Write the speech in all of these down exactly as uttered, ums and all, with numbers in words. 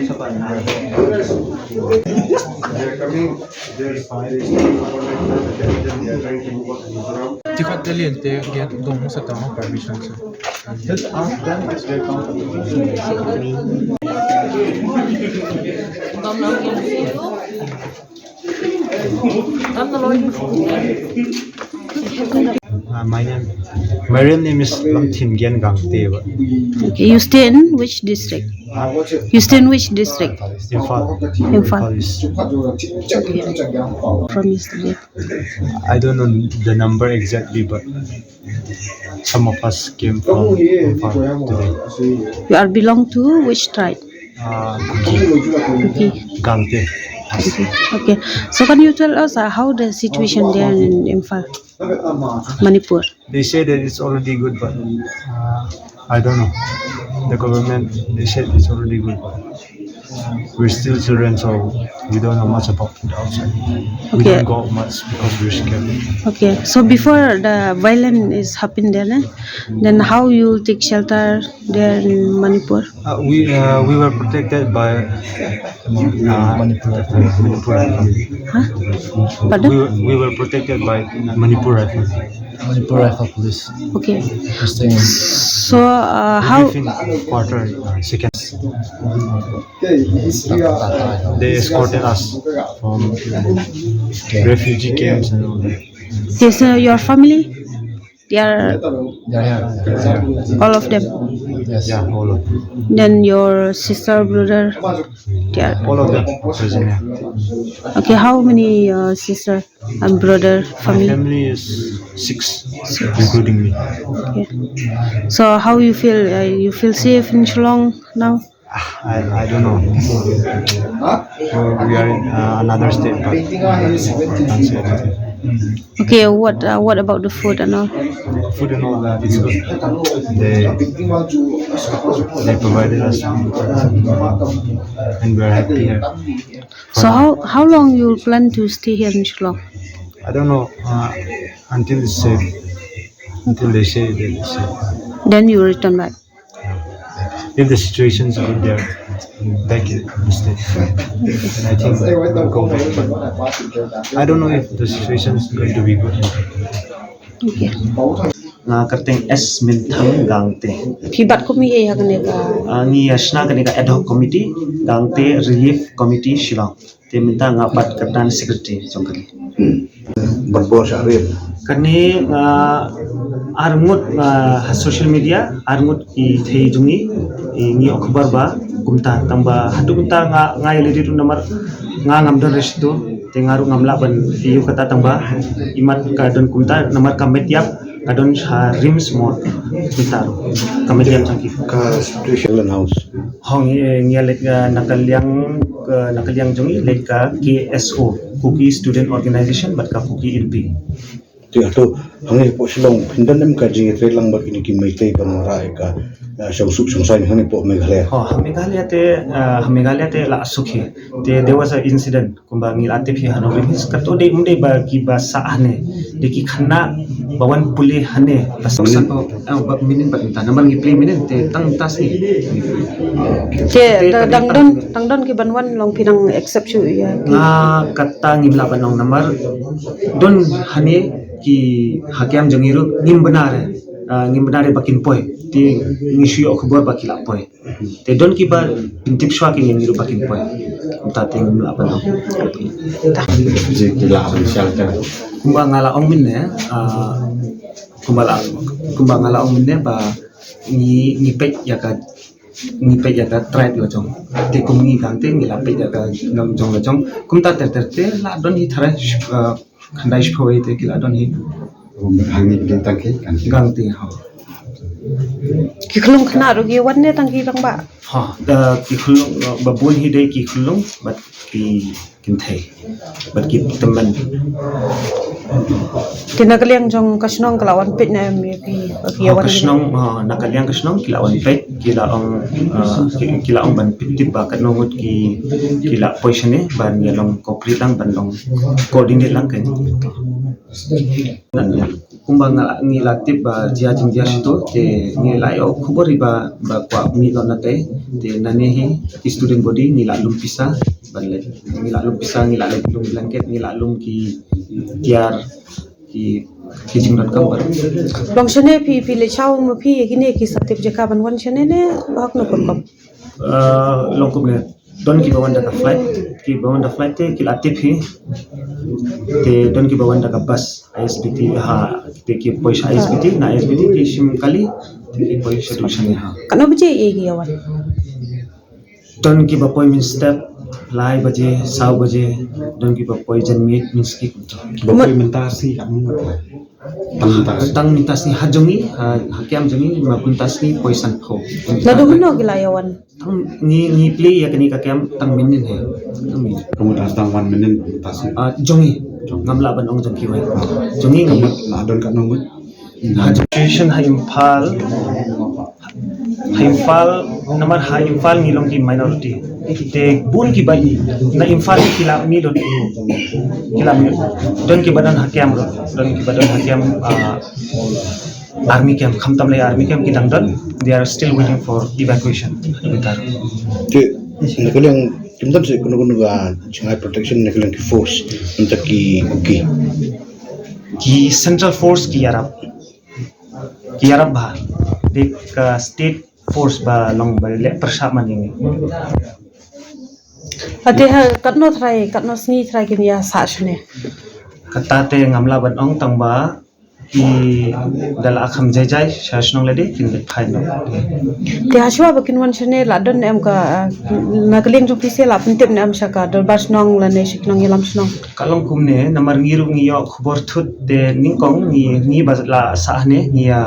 Te khat te lien te gen dong sa tang permission sa. Just ask them if they come. Uh, my name, my real name is Lamthin Gen Gangte. Okay, you stay in which district? You stay in which district? Imphal. Imphal. Imphal East. Okay. From yesterday. I don't know the number exactly, but some of us came from Imphal today. You are belong to which tribe? Uh, Kuki. Kuki. Gangte. Okay. So can you tell us, uh, how the situation there in Imphal, Manipur? They say that it's already good, but uh, I don't know. The government, they said it's already good, but we're still children, so we don't know much about the outside. We Okay. don't go out much because we're scared. Okay. So before the violence is happened there, eh? Then how you take shelter there in Manipur? Uh, we uh, we were protected by uh, Manipur. Huh? Pardon? We, were- we were protected by Manipur Rifle. Manipur Rifle Police. Okay. Interesting. So uh, We how live in quarter uh, second. They escorted us from refugee camps and all that. Yes, uh, your family? They are Yeah, yeah, yeah. All of them. Yes. Yeah, all of them. Then your sister, brother, they are All of them are present here. Okay, how many uh, sister and brother My family? family is six, including me. Okay. So how you feel? Uh, you feel safe in Shillong now? I, I don't know. So we are in uh, another state, but I can't say anything. Okay, what uh, what about the food and all? Food and all that is good. They they provided us food, and we are happy here. So how how long you plan to stay here in Shillong? I don't know uh, until it's safe. Until they say that it's safe. Then you return back. If the situation is good there, back in the state. And I think we'll go back. But I don't know if the situation is going to be good. Okay. Nga kyrteng S Minthang Gangte. Phi bat kum hi ha kane ka? Ah, ngi ïa shna kane ka ad hoc committee, Gangte Relief Committee Shillong. Te mynta nga bat kyrdan secretary jong kane. Bad bor sha rim. Kane nga ar ngut nga ha social media, ar ngut ki thei jong ngi, i ngi ong khubor ba kumta tang ba haduh mynta nga nga ïa leit ruh namar nga ngam don resto, te nga ruh ngam lah ban ïa kata tang ba imat ka don kumta namar ka met ïap ka don sha rim smot kumta ruh ka met ïap jong ki. Ka situation House. Hong ngi ngi leit ka na ka liang ka na ka liang jong ngi leit ka K S O, Kuki Student Organization bad ka Kuki Inpi. Ti atu hangne hapoh Shillong pynban em ka jingïatrei lang bad kine ki Meitei ban wanrah ïa ka, eh, shongsuk shongsaiñ hangne hapoh Meghalaya. Oh, ha Meghalaya te, eh, ha Meghalaya te la suk hi. Te there was an incident kumba ngi la tip hi ha Nongrim Hills kato dei um dei ba ki ba sah hangne. Dei ki khynnah ba wan pule hangne ba sah. Minin. Oh, ba minin ba mynta namar ngi plie minin te tang tas ni. Te dang don dang don ki ban wan long phi dang accept shuh ïa ki. Nga kata ngim lah ban ong namar don hangne ki hakiam jong ngi ruh ngim bna re, ah, ngim bna re ba kin poi. Te ngi shu ïoh khubor ba ki la poi. Te don ki ba pyntip shuwa ki ngi ruh ba kin poi. Kumta te ngim lah ban ong. Ji ki la ban shelter. Kumba nga la ong mynne, ah, kumba la kumba nga la ong mynne ba ngi ngi peit ïa ka ngi peit ïa ka tribe la jong. Te kum ngi Gangte ngi la peit ïa ka jong la jong. Kumta ter ter te la don hi tharai, ah, khyndai shiphew te ki la don hi. Hangne ki tang ki kan. Gangte ha. Ki khyllung khynnah ruh ki wan ne tang ki rangbah? Ha, da ki khyllung, ba bun hi dei ki khyllung bad ki kynthei bad ki tymmen. Te na ka liang jong ka shnong ka la wan peit ne em ïa ki, ïa ki ïa wan ka shnong, ha, na ka liang ka shnong ki la wan peit, ki la ong, ah, ki, ki la ong ban pyntip ba katno ngut ki, ki la poi shane ban ïa long cooperate lang ban long coordinate lang kan. Kumba nga la, ngi la tip ba jia jingjia shito, te ngi la ïoh khubor hi ba, ba kwah mih noh na te, te nane hi ki student body ngi la lum pisa, ba le, ngi la lum pisa, ngi la lum blanket, ngi la lum ki tiar, ki, ki jingdonkam baroh. Long shane phi, phi leit shaw ma phi ïa kine ki sa tip jaka ban wan shane ne hok no pun kop? Ah, long kumne, don kiba wan da ka flight, kiba wan da flight te ki la tip hi. Te don kiba wan da ka bus, I S B T, ha, te ki poi sha I S B T, na I S B T ki shim kali, te ki poi sha tu shane ha. Katno baje ïa ki ïa wan? Don kiba poi mynstep lai baje, saw baje, don kiba poi janmiet mynski kumta. Kiba poi mynta sngi katno? Tang mynta sngi. Tang mynta sngi ha jong ngi, ha, ha kem jong ngi, ma mynta sngi poi sanphew. Naduh mynno ki la ïa wan? Tang ngi, ngi plie ïa kane ka kem tang mynnin hi. Tang mynnin. Ka mut tang wan mynnin mynta sngi. Ah, jong ngi. Jong. Ngam lah ban ong jong kiwei. Jong ngi. Ka mut la don katno ngut? Ha jong. Situation ha Imphal. Ha Imphal, namar ha Imphal ngi long ki minority. Te bun kiba i na Imphal ki la mih don. Ki la mih. Don kiba don ha kem ruh. Don kiba don ha kem, ah, army camp, khamtam lei army camp ki dang don, they are still waiting for evacuation. Te na ka liang kim don shuh kano kano ka jingai protection na ka liang ki force, mynta ki Kuki. Ki central force ki ïarap, ki ïarap bha. Dei ka state force ba long ba leh pyrshah man ïa ngi. Ate ha katno trai, katno sngi trai kin ïa sah shane? Kata te ngam lah ban ong, tang ba ki da la kham jai jai sha shnong lade kin leit phai noh. Te hashwa ba kin wan shane la don em ka, ah, na ka liang jong phi se la pyntip ne em sha ka dorbar shnong lane sha ki nongïalam shnong? Ka long kumne, namar ngi ruh ngi ïoh khubor thut te nyngkong ngi, ngi ba la sah ne ngi ïa,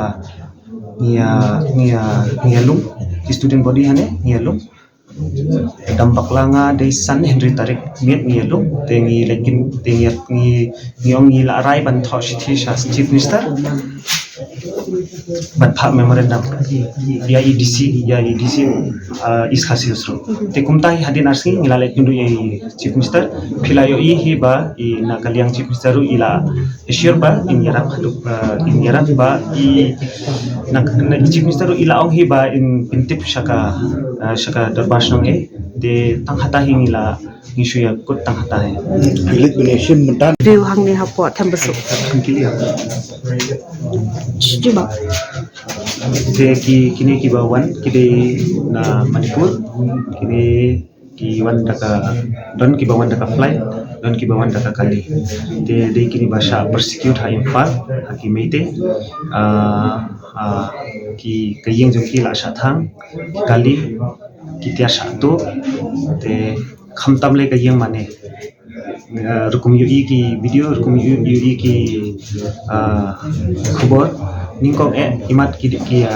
ngi ïa, ngi ïa, ngi ïa lum, ki student body hane ngi ïa lum. Dang bakla nga dei san hynriew tarik miet ngi ïa lum, te ngi leit kin, te ngi, ngi, ngi ong ngi la rai ban thoh shithi sha Chief Minister ban phah memorandum ïa i D C, ïa i D C, ah, East Khasi Hills ruh. Te kumta hi hadien ar sngi ngi la leit kynduh ïa i Chief Minister, phi la ïohi hi ba i na ka liang Chief Minister ruh i la assure ba in ïarap haduh, ah, in ïarap ba i na, na i Chief Minister ruh i la ong hi ba in pyntip sha ka, ah, sha ka dorbar shnong eh. Te tang hata hi ngi la, ngi shu ïa kut tang hata hi. Ki leit bane shim mynta. Riew hangne hapoh Thembasuk. Ki leit. Shu ba. Te ki, kine kiba wan ki dei na Manipur, kine ki wan da ka, don kiba wan da ka flight, don kiba wan da ka kali. Te dei kine ba shah persecute ha Imphal, ha ki Meitei. Ah, ah, ki, ka ïing jong ki la shah thang, ki kali, ki tiar shah tuh, te khamtam lei ka ïing mane. Ah, rukom ïohi ki video, rukom ïohi, ïohi ki, ah, khubor. Nyngkong eh imat ki, ki ïa,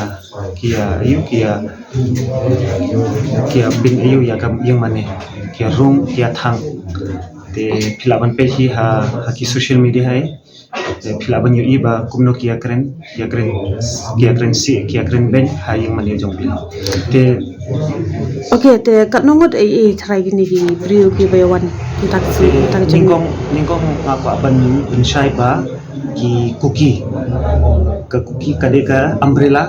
ki ïa, ïoh ki ïa, ki ïa pyn ïoh ïa ka ïing mane, ki ïa rung, ki ïa thang. Te phi lah ban peit hi ha, ha ki social media hi. Te phi lah ban ïohi ba kumno ki ïa kren, ki ïa kren, ki ïa kren sih, ki ïa kren beiñ ha ïing mane jong phi. Te. Okay, te katno ngut ei ei trai kine ki briew kiba ïa wan mynta ka sngi, mynta ka jingmut? Nyngkong, nyngkong nga kwah ban pynshai ba ki Kuki. Ka Kuki ka dei ka umbrella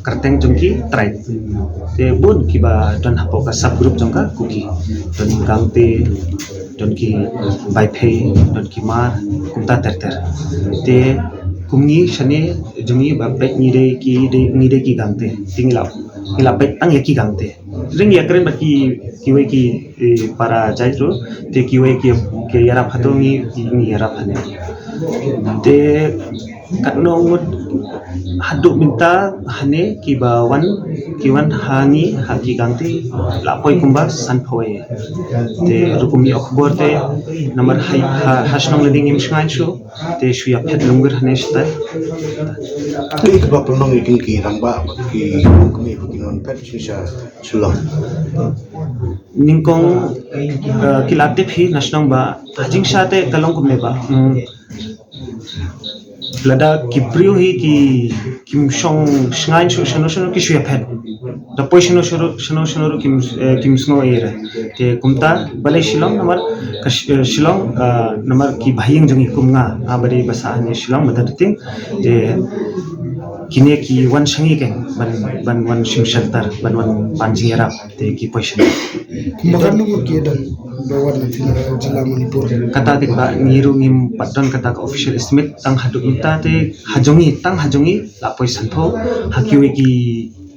kyrteng jong ki tribe. Te bun kiba don hapoh ka subgroup jong ka Kuki. Don Gangte, don ki Vaiphei, don ki Hmar, kumta ter ter. Te kum ngi shane jong ngi ba peit ngi dei ki, dei, ngi dei ki Gangte. Te ngi la, ngi la peit tang ïa ki Gangte. Ring ïa kren bad ki, kiwei ki, eh, para jait ruh, te kiwei ki, ki ïarap hato ngi, ngi ïarap hane. Te katno ngut haduh mynta hane kiba wan, ki wan ha ngi, ha ki Gangte, la poi kumba sanphew. Te rukom ïoh khubor te, namar ha, ha, ha shnong lade ngim shngaiñ shuh, te shu ïa phet lyngngoh hane shatai. Ki kaba pynlong ïa ki rangbah, ki kmie, ki non phet shu sha Shillong. Nyngkong, eh, ki la tip hi na shnong ba ha jingshah te ka long kumne ba, hmm, lada ki briew hi ki, kim shong shngaiñ shuh shano shano ki shu ïa phet. Da poi shano shano shano shano ruh kim, eh, kim sngew ei re. Te kumta balei Shillong namar ka Sh-, eh, Shillong, eh, namar ki bahaïing jong ngi kum nga, nga ba dei ba sah hangne Shillong Mother Ting. Te kine ki wan sha ngi keiñ ban, ban wan shim shelter, ban wan pan jingïarap, te ki poi sha ngi. Kumba katno ngut ki don ba wan na jylla Manipur? Kata te ba ngi ruh ngim pat don kata ka official estimate, tang haduh mynta te ha jong ngi, tang ha jong ngi la poi sanphew, ha kiwei ki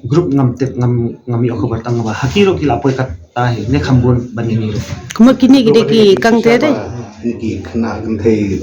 group ngam tip, ngam, ngam ïoh khubor tang ba ha ki ruh ki la poi kata hi, ne kham bun ban ïa ngi ruh. Kumba kine ki dei ki kangthei de? Ki khynnah kynthei.